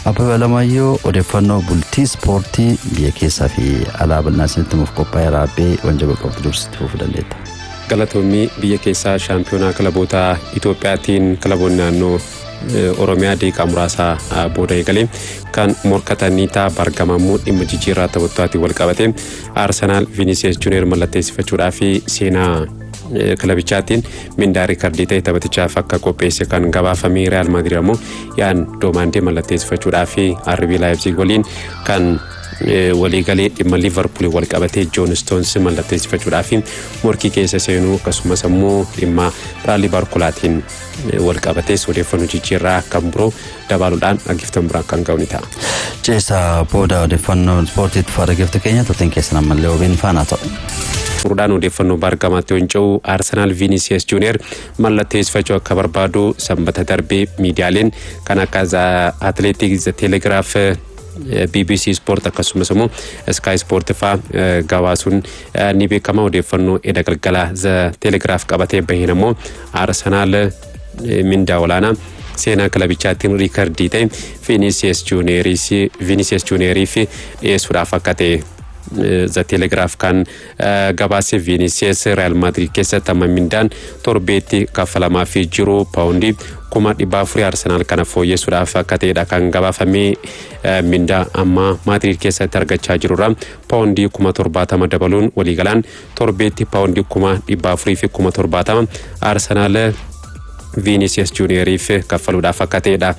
Abbabee Alamaayyoo odeeffannoo bultii ispoortii biyya keessaa fi alaa bal'inaan isinitti himuuf qophaa'ee raabbee wanjaba qabdu dursitti fufuu dandeetta. Galatoomii. Biyya keessaa shaampiyoonaa kilaboota Itoophiyaatiin kilaboonni naannoo Oromiyaa daqiiqaa muraasaa booda eegalee kan morkatanii ta'a. Bargamamuu dhimma jijjiirraa taphattootaan wal qabate Arsenaal Vinicius Junior mallatteessifachuudhaa fi seenaa kilabichaatiin mindaa riikardii ta'e taphatichaaf akka qopheesse kan gabaafame. Real Madrid ammoo Yaan Doomaandee mallatteessifachuudhaa fi RB Leipzig waliin kan waliigalee. Dhimma Liverpool wal qabatee Joon Stones mallatteessifachuudhaa fi morkii keessa seenuu, akkasumas ammoo dhimma Bradley Barcolaatiin wal qabatees odeeffannoo jijjiirraa kan biroo dabaaluudhaan dhaggeeffattoota biraan kan ga'u ni ta'a. Ceesaa booda odeeffannoo ispoortiitti faara keenya turtiin keessan ammallee OBN faana ta'u. Furuudhaan odeeffannoo baargamaatti yoon Arsenaal Vinicius Junior mallatteessifachuu akka barbaadu Sanbata darbee miidiyaaleen kan akka Athletic, Telegraph, BBC Sport akkasumas immoo Sky Sport faa gabaasuun ni beekama. Odeeffannoo edda galgala The Telegraph qabatee baheen ammoo Arsenaal mindaa olaanaa seenaa kilabichaatiin riikardii ta'e Vinicius Junioriif dhiyeessuudhaaf akka ta'e The Telegraph kan gabaase. Vinicius Real Madrid keessatti amma mindaan torbeetti kaffalamaa fi jiru paawundii 400,000. Arsenaal kana fooyyessuudhaaf akka ta'edha kan gabaafame. Mindaa amma Madrid keessatti argachaa jirurra paawundii 70,000 dabaluun waliigalaan torbeetti paawundii 470,000 Arsenaal Vinicius Junioriif kaffaluudhaaf akka ta'edha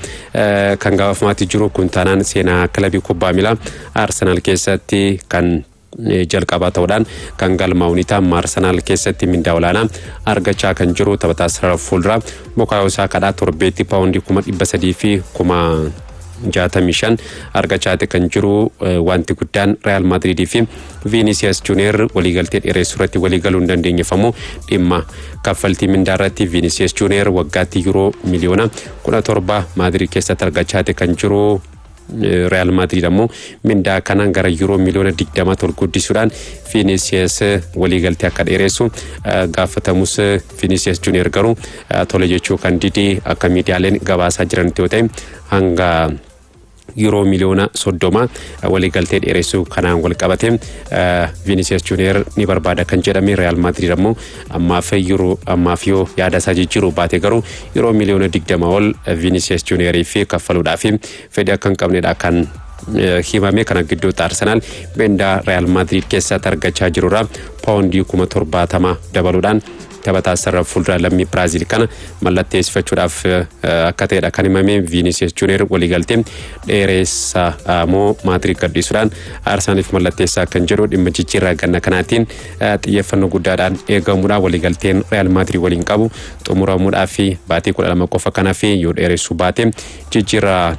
kan gabaafamaatti jiru. Kun taanaan seenaa kilabii kubbaa miilaa Arsenaal keessatti kan jalqabaa ta'uudhaan kan galmaa'u ni ta'a. Arsenaal keessatti mindaa olaanaa argachaa kan jiru taphataa sarara fuulduraa Bukaayoo Saakaadhaa, torbeetti paawundii 365,000 argachaati kan jiru. Wanti guddaan Real Madridii fi Vinicius Junior waliigaltee dheeressuu irratti waliigaluu hin dandeenyefamu dhimma kaffaltii mindaa irratti. Vinicius Junior waggaatti yuuroo miliyoona 17 Madrid keessatti argachaati kan jiru. Real Madrid ammoo mindaa kana gara yuuroo miliyoona 20 ol guddisuudhaan Vinicius waliigaltee akka dheeressu gaafatamus, Vinicius Junior garuu tole jechuu kan didee akka miidiyaaleen gabaasaa jiranitti yoo ta'e, hanga yuuroo miliyoona 30 waliigaltee dheeressuu kanaan wal qabate Vinicius Junior ni barbaada kan jedhame. Real Madrid ammoo ammaaf yeroo ammaaf yoo yaada isaa jijjiiruu baate garuu yuuroo miliyoona 20 ol Vinicius Junioriif kaffaluudhaaf fedhii akka hin qabnedha kan himame. Kana gidduutti Arsenaal mindaa Real Madrid keessatti argachaa jirurra paawundii 70,000 dabaluudhaan taphataa sarara fuulduraa lammii Biraazil kana mallatteessifachuudhaaf akka ta'edha kan himame. Vinicius Junior waliigaltee dheeressaa moo Maadriid gadhiisuudhaan Arsenaaliif mallatteessaa kan jedhu dhimma jijjiirraa ganna kanaatiin xiyyeeffannoo guddaadhaan eegamuudha. Waliigalteen Real Maadriid waliin qabu xumuramuudhaaf fi baatii 12 qofa kanaaf yoo dheeressuu baate jijjiirraa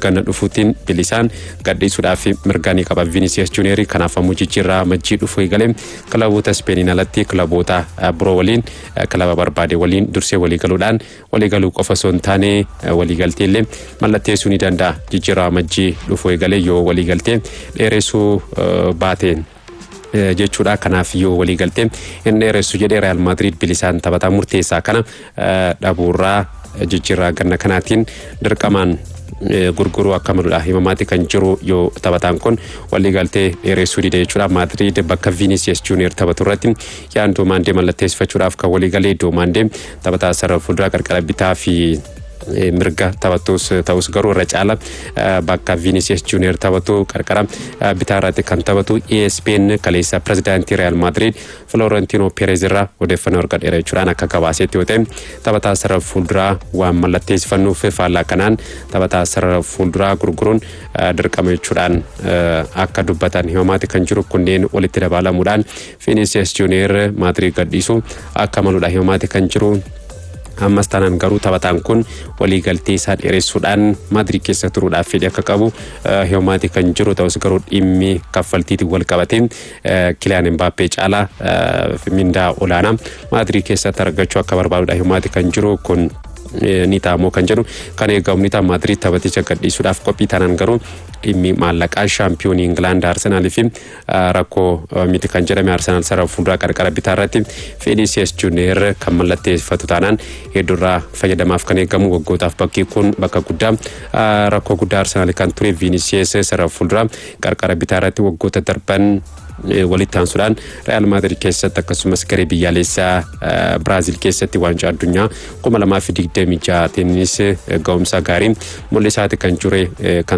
ganna dhufuutiin bilisaan gadhiisuudhaaf mirga ni qaba Vinicius Junior. Kanaaf ammoo jijjiirraa majjii dhufu eegalee kilaboota Ispeeniin alatti kilaboota biroo waliin, kilaba barbaade waliin dursee walii galuudhaan, walii galuu qofa osoo hin taane waliigaltee illee mallatteessuu ni danda'a jijjiirraa majjii dhufu eegalee yoo waliigaltee dheeressuu baate jechuudha. Kanaaf yoo waliigaltee hin dheeressu jedhee Real Madrid bilisaan taphataa murteessaa kana dhabuurraa jijjiirraa ganna kanaatiin dirqamaan gurguruu akka maludha himamaatti kan jiru yoo taphataan kun waliigaltee dheeressuu dide jechuudha. Madrid bakka Vinicius Junior taphatu irratti Yaan Doomaandee mallatteessifachuudhaaf kan waliigalee. Doomaandee taphataa sarara fuulduraa qarqara bitaa fi mirga taphatus ta'us garuu irra caala bakka Vinicius Junior taphatu qarqara bitaa irratti kan taphatu. ESPN kaleessa pirezidaantii Real Madrid Florentino Perez irraa odeeffannoo argadheera jechuudhaan akka gabaasetti yoo ta'e, taphataa sarara fuulduraa waan mallatteessifannuuf faallaa kanaan taphataa sarara fuulduraa gurguruun dirqama jechuudhaan akka dubbatan himamaati kan jiru. Kunneen walitti dabalamuudhaan Vinicius Junior Madrid gadhiisu akka maludha himamaati kan jiru. Ammas taanaan garuu taphataan kun waliigaltee isaa dheeressuudhaan Maadriid keessa turuudhaaf fedhii akka qabu himamaati kan jiru. Ta'us garuu dhimmi kaffaltiitiin wal qabatee Kiliyaan Mbaappee caalaa mindaa olaanaa Maadriid keessatti argachuu akka barbaadudha himamaati kan jiru kun. Ni ta'amoo kan jedhu kan eegamu ni ta'a. Maadriid taphaticha gadhiisuudhaaf qophii taanaan garuu dhimmi maallaqaa shaampiyoonii Ingilaand Arsenaalii fi rakkoo miti kan jedhame. Arsenaal sarara fuulduraa qarqara bitaa irratti Vinicius Junior kan mallatteeffatu taanaan hedduurraa fayyadamaaf kan eegamu. Waggootaaf bakki kun bakka guddaa rakkoo guddaa Arsenaal kan ture. Vinicius sarara fuulduraa qarqara bitaa irratti waggoota darban walitti aansuudhaan Real Madrid keessatti, akkasumas garee biyyaalessaa Biraazil keessatti waancaa addunyaa 2026tiinis ga'umsa gaarii mul'isaati kan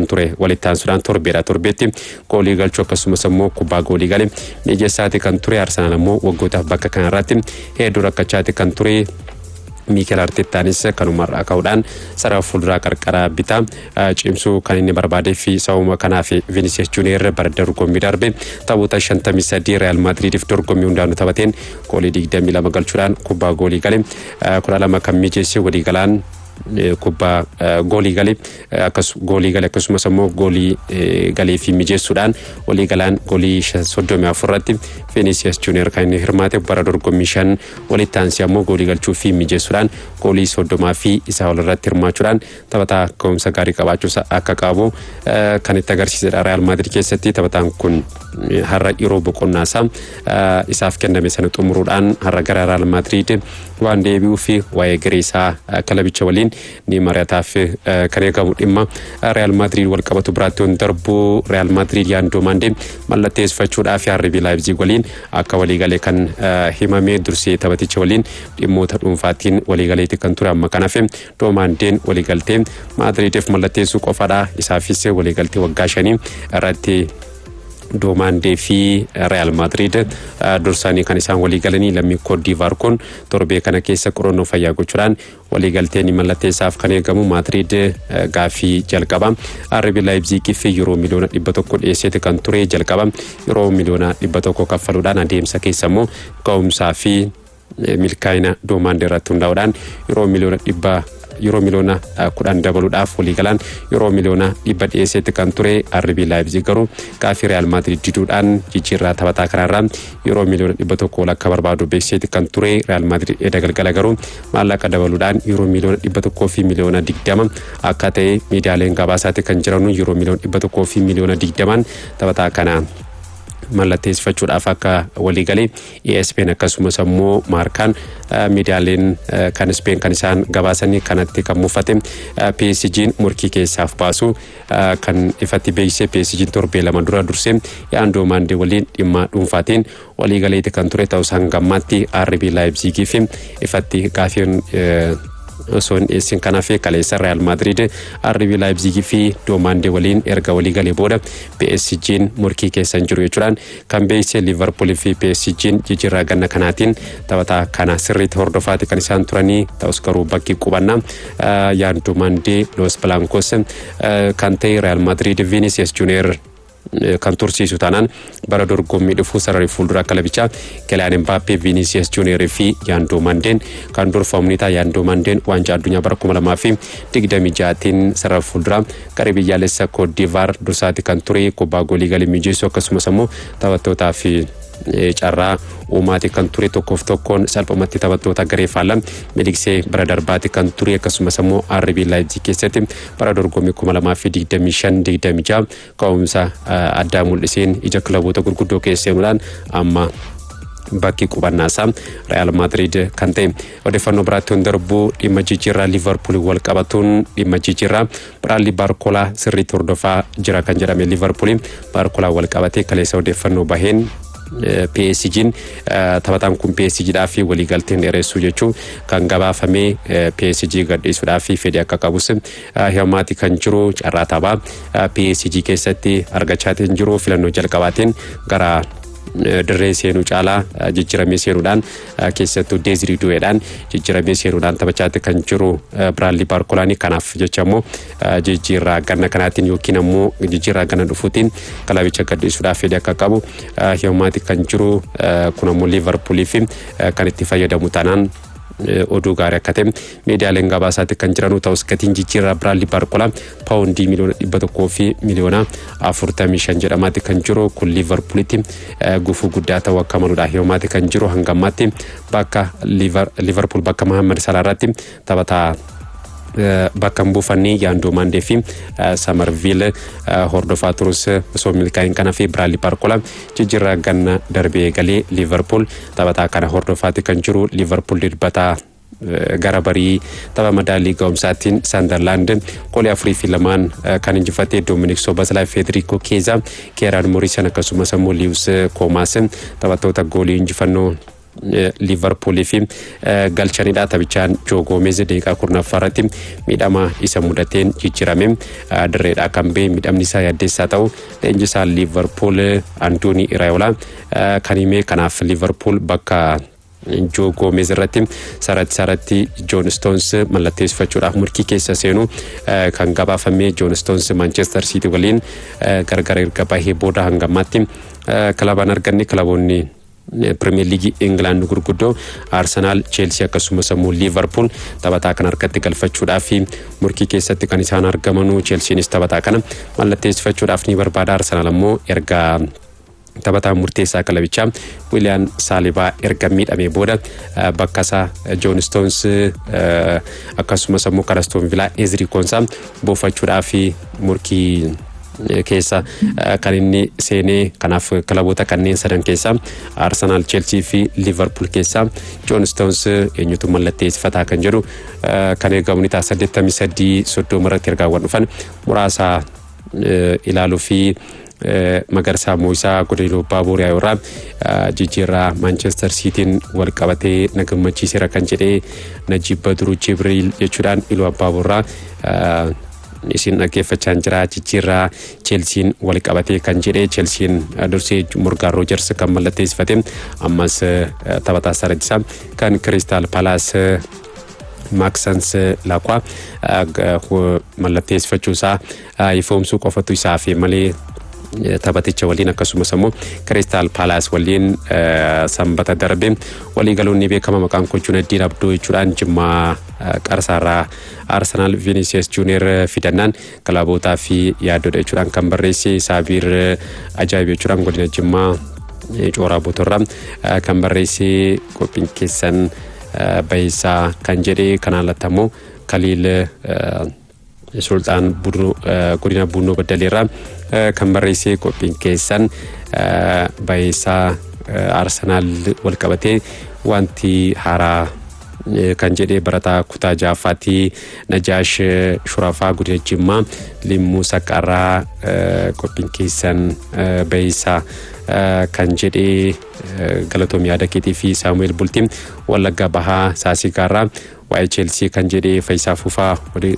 ture. Walitti aansuudhaan torbeedha torbeetti goolii galchuu, akkasumas immoo kubbaa goolii galee mijeessaati kan ture. Arsenaal immoo waggootaaf bakka kanarratti hedduu rakkachaati kan ture. Miikel Arteettaanis kanumarraa ka'uudhaan sarara fuulduraa qarqara bitaa cimsuu kan inni barbaadee fi sababuma kanaaf Vinicius Junior bara dorgommii darbe taphoota 53 Real Madridiif dorgommii hundaanuu taphateen goolii 22 galchuudhaan kubbaa goolii galee 12 kan mijeesse, walii galaan kubbaa goolii galee goolii galee, akkasumas immoo goolii galee fi mijeessuudhaan walii galaan goolii 34 irratti Vinicius Junior kan inni hirmaate. Bara dorgommii 5 walitti aansee ammoo goolii galchuu fi mijeessuudhaan goolii 30 fi isaa ol irratti hirmaachuudhaan taphataa ga'umsa gaarii qabaachuu akka qabu kan itti agarsiisedha. Real Madrid keessatti taphataan kun har'a yeroo boqonnaa isaa isaaf kenname sana xumuruudhaan har'a gara Real Madrid waan deebi'uu fi waa'ee garee isaa kilabicha waliin ni mari'ataaf kan eegamu. Dhimma Real Madrid wal qabatu biraatti on darbu, Real Madrid Yaan Doomaandee mallatteeffachuudhaaf RB Leipzig waliin akka waliigalee kan himame. Dursee taphaticha waliin dhimmoota dhuunfaatiin waliigaleetti kan ture. Amma kanaaf Doomaandeen waliigaltee Madridiif mallatteessuu qofaadha. Isaafis waliigaltee waggaa 5 irratti Doomaandee fi Real Madrid dursanii kan isaan walii galanii. Lammii Koodivaar kun torbee kana keessa qorannoo fayyaa gochuudhaan waliigalteen mallatteessaaf kan eegamu. Madrid gaaffii jalqaba RB Leipzig fi yeroo miliyoona 100 dhiyeesseeti kan ture. Jalqaba yeroo miliyoona 100 kaffaluudhaan adeemsa keessa immoo ga'umsaa fi milkaa'ina Doomaandee irratti hundaa'uudhaan yeroo miliyoona 10 dabaluudhaaf waliigalaan yeroo miliyoona 100 dhiyeesseetti kan ture. RB Leipzig garuu gaaffii Real Madrid diduudhaan jijjiirraa taphataa kanarraa yeroo miliyoona 100 ol akka barbaadu beeksiseetti kan ture. Real Madrid eda galgala garuu maallaqa dabaluudhaan yeroo miliyoona 120 akka ta'e miidiyaaleen gabaasaatti kan jiranu. Yeroo miliyoona 120n taphataa kana mallatteessifachuudhaaf akka waliigalee ESPN, akkasumas ammoo Maarkaan, miidiyaaleen kan Speen kan isaan gabaasanii. Kanatti kan muufate PSG'n morkii keessaaf baasu kan ifatti beeksise. PSG'n torbee 2 dura dursee Yaan Doomaandee waliin dhimma dhuunfaatiin waliigaleeti kan ture. Ta'us hangammaatti RB Leipzigii fi ifatti gaafiin osoo hin dhiyeessin kanaaf kaleessa Real Madrid RB Leipzig fi Doomaandee waliin erga walii galee booda PSG'n morkii keessa hin jiru jechuudhaan kan beeksise. Liverpool fi PSG'n jijjiirraa ganna kanaatiin taphataa kana sirriitti hordofaati kan isaan turanii. Ta'us garuu bakki qubannaa Yaan Doomaandee Los Blancos kan ta'e Real Madrid Vinicius Junior kan tursiisu taanaan bara dorgommii dhufu sararri fuuldura kilabichaa Kylian Mbappé, Vinicius Junior fi Yaan Doomandeen kan durfamu ni ta'a. Yaan Doomandeen waancaa addunyaa bara 2026tiin sarara fuuldura garee biyyaalessa Cote d'Ivoire dursaati kan ture. Kubbaa goolii galii mijeessuu, akkasumas immoo taphattootaa fi carraa uumaati kan ture. Tokkoof tokkoon salphumatti taphattoota garee faallaa miliqsee bara darbaati kan ture. Akkasumas immoo RB Leipzig keessatti bara dorgommii 2025-26 ka'umsa addaa mul'iseen ija kilaboota gurguddoo keessa seenuudhaan amma bakki qubannaa isaa Real Madrid kan ta'e. Odeeffannoo biraatti hin darbu. Dhimma jijjiirraa Liverpool wal qabatuun dhimma jijjiirraa Bradley Barcola sirriitti hordofaa jira kan jedhame. Liverpool Barcola wal qabatee kaleessa odeeffannoo baheen PSG'n taphataan kun PSG dhaa fi waliigalteen dheeressuu jechuun kan gabaafamee. PSG gadhiisuudhaaf fedhii akka qabus himaati kan jiru. Carraa taphaa PSG keessatti argachaatiin jiru filannoo jalqabaatiin gara dirree seenuu caalaa jijjiiramee seenuudhaan, keessattuu Deezirii Du'eedhaan jijjiiramee seenuudhaan taphachaatti kan jiru Biraadlii Baarkolaanii. Kanaaf jecha immoo jijjiirraa ganna kanaatiin yookiin ammoo jijjiirraa ganna dhufuutiin kilabicha gadhiisuudhaaf fedhii akka qabu himaati kan jiru. Kun ammoo Liivarpuulii fi kan itti fayyadamu taanaan oduu gaarii akka ta'e miidiyaaleen gabaasaatti kan jiranu. Ta'us gatiin jijjiirraa Biraadlii Baarkolaa paawundii miliyoona 145 jedhamaatti kan jiru. Kun Liivarpuulitti gufuu guddaa ta'uu akka maludha himaatti kan jiru. Hanga ammaatti bakka Liivarpuul bakka Mahammad Salaa irratti taphataa Bakka hin buufanne Yaandoo Maandee fi Samarviil hordofaa turus osoo milkaa'in kana fi Biraadlii Baarkolaa jijjiirraa ganna darbee galee Liivarpuul taphataa kana hordofaati kan jiru. Liivarpuul dilbataa gara barii tapha madaalii ga'umsaatiin Sandarlaand goolii 4 fi 2n kan injifatee Doominik Sobaslaa, Federico Keeza, Keeraan Moriisan akkasumas immoo Liwus Koomaas taphattoota goolii injifannoo Liivarpuulii fi galchanidha. Taphichaan Joo Goomez daqiiqaa 10ffaa irratti miidhama isa mudateen jijjiirame dirreedhaa kan ba'e, miidhamni isaa yaaddeessaa ta'u leenjisaa Liivarpuul Andoonii Iraayolaa kan hime. Kanaaf Liivarpuul bakka Joo Goomez irratti saratti Joon Stoons mallatteessifachuudhaaf murkii keessa seenu kan gabaafame. Joon Stoons Maanchestar Siitii waliin gargar erga bahee booda hangammaatti kilabaan arganne. Kilaboonni Pirimeer Liigii Ingilaand gurguddoo Arsenaal, Cheelsii akkasumas immoo Liivarpuul taphataa kana harkatti galfachuudhaaf murkii keessatti kan isaan argamanu. Cheelsiinis taphataa kana mallatteessifachuudhaaf ni barbaada. Arsenaal ammoo erga taphataa murteessaa kilabichaa Wiiliyaan Saalibaa erga miidhamee booda bakka isaa Joon Stoons akkasumas immoo kan Astoon Vilaa Ezri Konsaa buufachuudhaaf murkii keessa kan inni seenee. Kanaaf kilaboota kanneen sadan keessaa, Arsenaal, Cheelsii fi Liivarpuul keessaa Joon Stoons eenyutu mallatteessifataa kan jedhu kan eegamu ni ta'a. 83 30 irratti ergaawwan dhufan muraasa ilaaluu fi Magarsaa Mooyisaa godina Baabuur irraa jijjiirraa Maanchestar Siitiin wal qabatee na gammachiiseera kan jedhee Najib Badruu Jibriil jechuudhaan Iluu Abbaaburraa isin dhaggeeffachaa jira. Jijjiirraa Cheelsiin wal qabatee kan jedhee, Cheelsiin dursee Morgaan Roojers kan mallatteessifate, ammas taphataa sarara kan Kiristaal Palaas Maaksans Laakwaa mallatteessifachuusaa ifoomsuu qofatu isaa fi malee taphaticha waliin akkasumas immoo Kiristaal Paalaas waliin sanbata darbe walii galuun ni beekama. Maqaan koo Junaddiin Abduu jechuudhaan Jimmaa Qarsaarraa Arsenaal Vinicius Junior fidannaan kilabootaa fi yaaddoodha jechuudhaan kan barreesse. Saabiir Ajaa'ib jechuudhaan godina Jimmaa Cooraa Botorraa kan barreesse, qophiin keessan bahisaa kan jedhe. Kanaan alatti ammoo Kaliil Sulxaan godina Bunnoo Baddaleerraa kan barreesse, qophiin keessan bahisaa, Arsenaal wal qabatee wanti haaraa kan jedhe barataa kutaa ja'affaatti Najaash Shurafaa godina Jimmaa Limmuu Saqqarraa qophiin keessan bahisaa kan jedhe, galatoom yaada keetii fi Saamu'eel Bultii Wallaggaa Bahaa Saasigaarraa waa'ee Cheelsii kan jedhe. Faayisaa Fufaa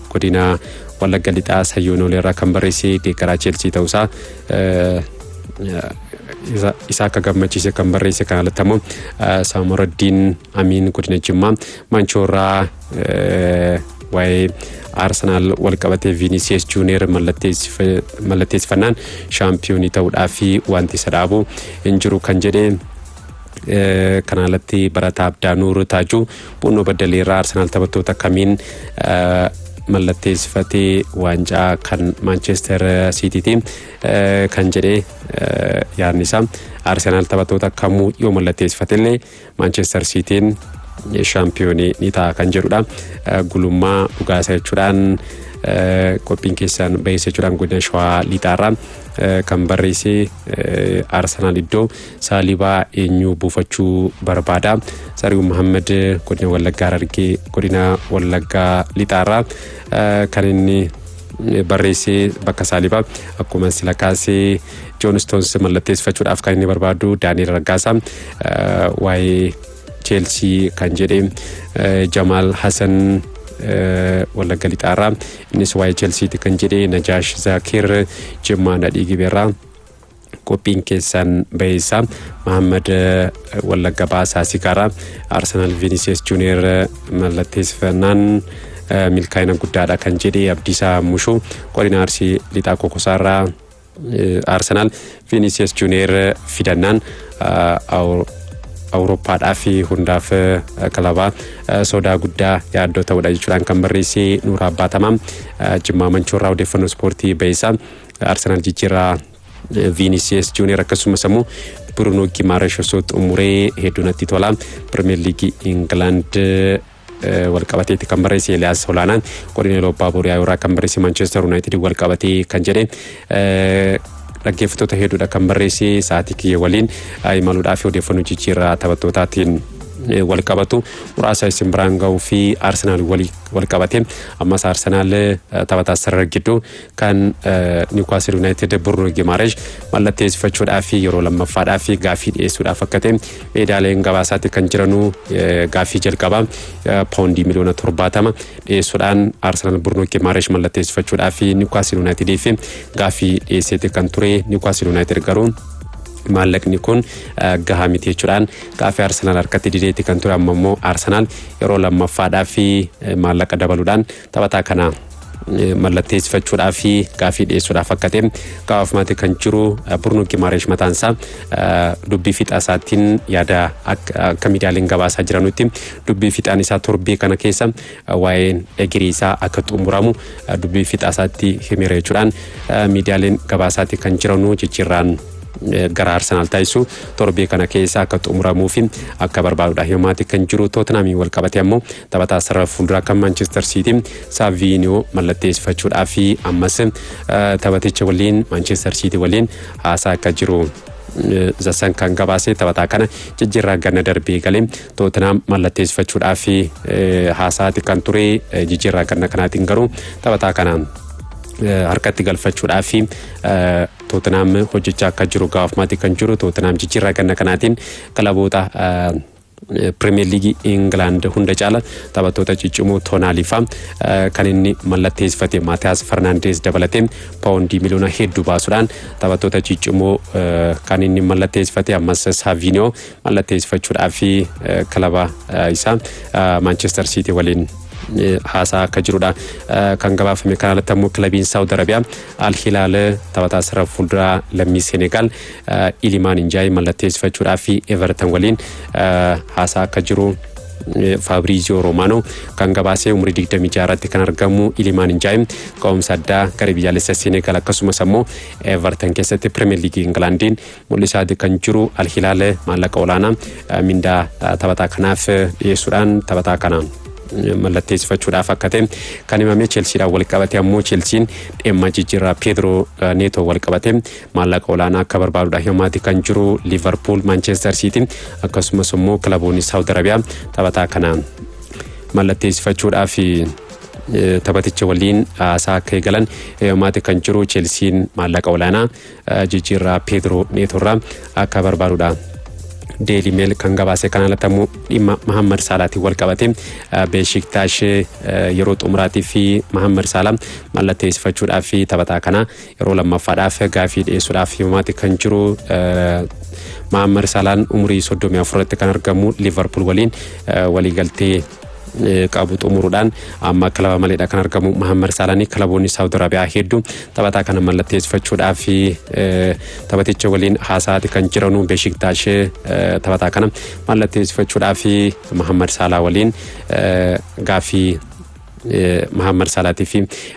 godina Wallagga Lixaa Sayyoonoleerraa kan barreesse, deeggaraa Cheelsii ta'uusaa isa akka gammachiise kan barreesse. Kan alatti ammoo Saamuraddiin Amiin godina Jimmaa Manchoorraa waa'ee Arsenaal wal qabatee Vinicius Junior mallatteessifannaan shaampiyoonii ta'uudhaaf wanti isa dhaabu hin jiru kan jedhe. Kana alatti barataa Abdaanuur Taajuu Bunnoo Baddaleerraa Arsenaal taphattoota kamiin mallatteessifatee waancaa kan Maanchestar Siitiiti kan jedhe, yaadni isaa Arsenaal taphattoota kamuu yoo mallatteessifatellee Maanchestar Siitiin shaampiyoonii ni ta'a kan jedhudha. Gulummaa Dhugaasa jechuudhaan qophiin keessan baheessa jechuudhaan godina Shawaa Lixaarraa kan barreesse, Arsenaal iddoo Saalibaa eenyu buufachuu barbaada. Sariuu Muhammad godina Wallaggaa Harargee godina Wallaggaa Lixaarraa kan inni barreesse, bakka Saalibaa akkuma sila kaasee Joon Stoons mallatteessifachuudhaaf kan inni barbaadu. Daani'el Raggaasaa waa'ee Cheelsii kan jedhe. Jamaal Hassan Wallagga Lixaarraa innis waa'ee Cheelsiiti kan jedhe. Najaash Zaakir Jimmaa Nadhii Gibeerraa qophiin keessan baheessa. Mahammad Wallagga Baasaa Sigaaraa Arsenaal Vinicius Junior mallatteessifannaan milkaa'ina guddaadha kan jedhe. Abdiisaa Mushuu godina Arsii Lixaa Kokosaarraa Arsenaal Vinicius Junior fidannaan Awurooppaadhaa fi hundaaf kilabaa sodaa guddaa yaaddoo ta'udha jechuudhaan kan barreesse. Nuura Abbaatamaa Jimmaa Manchoorraa odeeffannoo ispoortii baheessa, Arsenaal jijjiirraa Vinicius Junior akkasumas immoo Bruno Guimaraes osoo xumuree hedduu natti tola. Pirimeer Liigii Ingilaand Walqabateetti kan barreesse Eliyaas Olaanaan godina Iluu Abbaa Boor irraa kan barreesse Manchester United walqabatee kan jedhe dhaggeeffattoota hedduudha kan barreesse. Sa'aatii kiyya waliin imaluudhaaf odeeffannoo jijjiirraa taphattootaatiin wal qabatu muraasa isin biraan ga'uu fi Arsenaal wal qabate, ammas Arsenaal taphataa sarara gidduu kan Newcastle United Bruno Guimaraes mallatteessifachuudhaaf yeroo lammaffaadhaaf gaaffii dhiyeessuudhaaf akka ta'e meedaaleen gabaasaatti kan jiranuu. Gaaffii jalqabaa £70 miliyoona dhiyeessuudhaan Arsenaal Bruno Guimaraes mallatteessifachuudhaaf Newcastle Unitediif gaaffii dhiyeesseeti kan ture. Newcastle United garuu maallaqni kun gahaa miti jechuudhaan gaaffii Arsenaal harkatti dideetti kan ture. Amma immoo Arsenaal yeroo lammaffaadhaaf maallaqa dabaluudhaan taphataa kana mallatteessifachuudhaaf gaaffii dhiyeessuudhaaf akka ta'e gabaafamaa kan jiru. Bruno Guimaraes mataan isaa dubbii fixaa isaatiin yaada akka miidiyaaleen gabaasaa jiranutti dubbii fixaan isaa torbee kana keessa waa'een egerii isaa akka xumuramu dubbii fixaa isaatti himeera jechuudhaan miidiyaaleen gabaasaatti kan jiranu. Jijjiirraan gara Arsenaal taasisu torbee kana keessa akka xumuramuu fi akka barbaadudha himaati kan jiru. Tootenaamiin wal qabate ammoo taphataa sarara fuulduraa kan Manchester City Saaviiniyoo mallatteessifachuudhaaf ammas taphaticha waliin, Manchester City waliin haasaa akka jiru The Sun kan gabaase. Taphataa kana jijjiirraa ganna darbee galee Tootenaam mallatteessifachuudhaaf haasaati kan ture. Jijjiirraa ganna kanaatiin garuu taphataa kana harkatti galfachuudhaaf Tootenaam hojjechaa akka jiru gaafamaati kan jiru. Tootenaam jijjiirraa ganna kanaatiin kilaboota Pirimeer Liigii Ingilaand hunda caala taphattoota ciccimoo Toonaalifaa kan inni mallatteessifate, Maatiyaas Farnaandees dabalatee paawundii miliyoona hedduu baasuudhaan taphattoota ciccimoo kan inni mallatteessifate, ammas Saaviiniyoo mallatteessifachuudhaaf kilaba isaa Maanchestar Siitii waliin haasaa akka jirudha kan gabaafame. Kana alatti ammoo kilabiin Saawud Arabiyaa Al Hilaal taphataa sarara fuulduraa lammii Senegaal Ilimaan Injaay mallatteessifachuudhaaf Everton waliin haasaa akka jiru Fabrizio Romano kan gabaasee. Umurii 26 irratti kan argamu Ilimaan Injaay ka'umsa addaa gara biyyaalessa Senegaal akkasumas ammoo Everton keessatti Pirimeer Liigii Ingilaandiin mul'isaati kan jiru. Al Hilaal maallaqa olaanaa mindaa taphataa kanaaf dhiyeessuudhaan taphataa kana mallatteessifachuudhaaf akka ta'e kan himame. Cheelsiidhaan wal qabate ammoo Cheelsiin dhimma jijjiirraa Pedro Neto wal qabate maallaqa olaanaa akka barbaadudha himaati kan jiru. Liverpool, Manchester City akkasumas immoo kilaboonni Saawud Arabiyaa taphataa kana mallatteessifachuudhaaf taphaticha waliin haasaa akka eegalan himaati kan jiru. Cheelsiin maallaqa olaanaa jijjiirraa Pedro Neto irraa akka barbaadudha Daily Mail kan gabaase. Kana alatti ammoo dhimma Mahammad Saalaatiin wal qabate Beeshiktash yeroo xumuraatii fi Mahammad Saalaa mallatteessifachuudhaaf taphataa kana yeroo lammaffaadhaaf gaafii dhiyeessuudhaaf himaati kan jiru. Mahammad Saalaan umurii 34 irratti kan argamu Liverpool waliin waliigaltee qabu xumuruudhaan amma kilaba maleedha kan argamu Mahammad Saalaanii. Kilaboonni Saawud Arabiyaa hedduu taphataa kana mallatteessifachuudhaaf taphaticha waliin haasaati kan jiranu. Beeshiktash taphataa kana mallatteessifachuudhaaf Mahammad Saalaa waliin gaaffii Mahammad Saalaatiif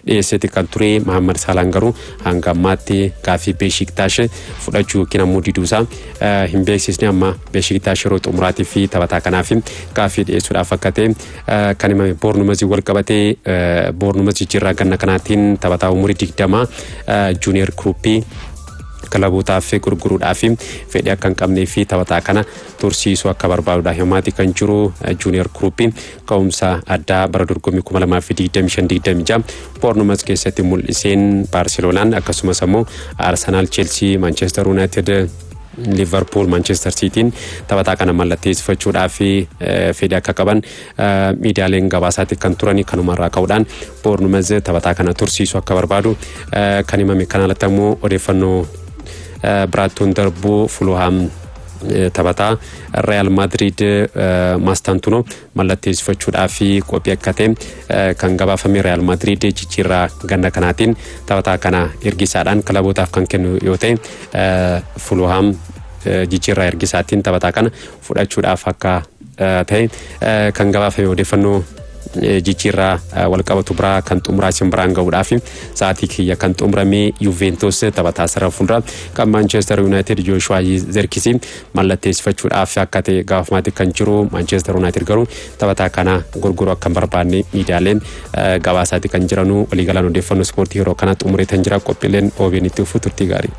dhiyeesseeti kan ture. Mahammad Saalaan garuu hanga ammaatti gaaffii Beeshiktash fudhachuu yookiin ammoo diduusaa hin beeksisne. Amma Beeshiktash yeroo xumuraatii fi taphataa kanaaf gaaffii dhiyeessuudhaaf akka ta'e kan himame. Boornumazii wal qabatee, Boornumaz jijjiirraa ganna kanaatiin taphataa umurii 20 Juuniyer Kiruuppii kilabootaaf gurguruudhaaf fedhii akka hin qabnee fi taphataa kana tursiisuu akka barbaadudha himaati kan jiru. Juuniyer Kiruuppii ka'umsa addaa bara dorgommii 2025-26 Boornumas keessatti mul'iseen Baarseloonaan akkasumas ammoo Arsenaal, Cheelsii, Maanchestar Yuunaayitid, Liverpool, Manchester Cityin taphataa kana mallatteessifachuudhaaf fedhii akka qaban miidiyaaleen gabaasaatti kan turani. Kanumarraa ka'uudhaan Boornumaz taphataa kana tursiisuu akka barbaadu kan himame. Kana alatti ammoo odeeffannoo biraattuun darbuu, Fuluhaam taphataa Real Madrid Maastantuno mallatteessifachuudhaaf qophii akka ta'e kan gabaafame. Real Madrid jijjiirraa ganna kanaatiin taphataa kana ergisaadhaan kilabootaaf kan kennu yoo ta'e, Fuluhaam jijjiirraa ergisaatiin taphataa kana fudhachuudhaaf akka ta'e kan gabaafame. Odeeffannoo Jijjiirraa walqabatu biraa kan xumuraa isin biraan gahuudhaaf sa'aatii kiyya kan xumurame, Juventus taphataa sarara fuulduraa kan Manchester United Joshua Zirkzee mallatteessifachuudhaaf akka ta'e gaafamaatti kan jiru. Manchester United garuu taphataa kana gurguruu akka hin barbaanne miidiyaaleen gabaasaatti kan jiranu. Waliigalaan odeeffannoo ispoortii yeroo kana xumureetan jira. Qophiileen OBN itti fufu, turtii gaarii.